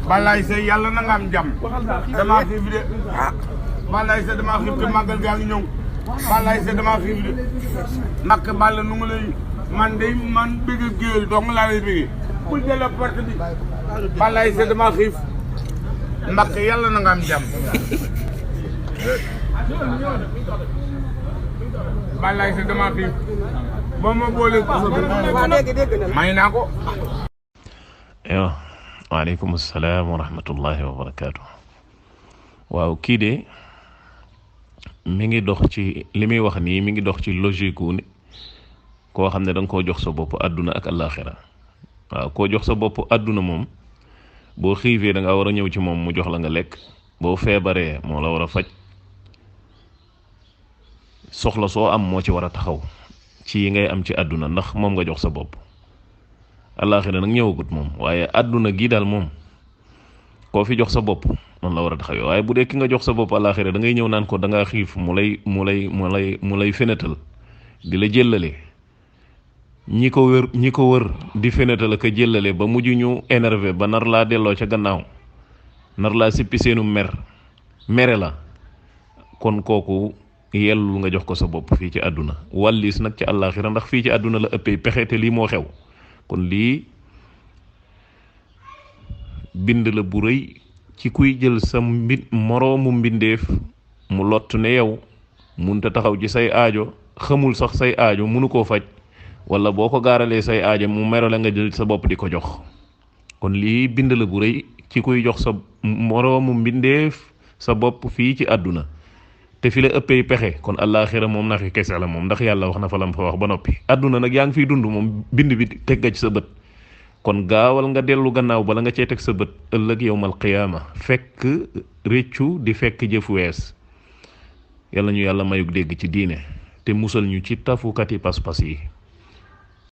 Balaye Seye yàlla na nga am jàmm damaa xiif de Balaye Seye damaa xiif te màggal gaa ngi ñëw Balaye Seye damaa xiif de Mbacke Balla nu ngi lay man bëgg géwél dong laa lay bëggee bul jëlee porte bi Balaye Seye damaa xiif Mbacke yàlla na nga am jàmm Balaye Seye damaa xiif boo ma boole may naa ko. Yo, waaleykum salaam wa rahmatullahi wa barakaatu. waaw kii de mi ngi dox ci li muy wax nii mi ngi dox ci logique wu koo xam ne da nga koo jox sa bopp àdduna ak àllaaxira waaw koo jox sa bopp àdduna moom boo xiifee da nga war a ñëw ci moom mu jox la nga lekk boo feebaree moo la war a faj soxla soo am moo ci war a taxaw ci yi ngay am ci àdduna ndax moom nga jox sa bopp. àllaaxira nag ñëwagut moom waaye àdduna gi daal moom koo fi jox sa bopp noonu la war a taxawee waaye bu dee ki nga jox sa bopp àllaaxira da ngay ñëw naan ko da ngaa xiif mu lay fenetal di la jëllale ñi ko wër di fenetal ak a jëllale ba mujj ñu énervé ba nar laa delloo ca gannaaw nar laa sippi seenu mere la kon kooku yellul nga jox ko sa bopp fii ci àdduna wàllis nag ci àllaaxira ndax fii ci àdduna la ëppee pexe te lii moo xew. kon lii bind la bu rëy ci kuy jël sa moroomu mbindeef mu lott ne yow munta taxaw ci say aajo xamul sax say aajo munu koo faj wala boo ko gaaralee say aajo mu mero la nga jël sa bopp di ko jox kon lii bind la bu rëy ci kuy jox sa moroomu mbindeef sa bopp fii ci àdduna te fi la ëppee pexe kon àllaaxira moom naxi kese la moom ndax yàlla wax na fa lam fa wax ba noppi àdduna nag yaa ngi fiy dund moom bind bi teg nga ci sa bët kon gaawal nga dellu gannaaw bala nga cee teg sa bët ëllëg yawmal qiyaama fekk réccu di fekk jëf wees yàlla ñu yàlla mayug dégg ci diine te musal ñu ci tafukati pas-pas yi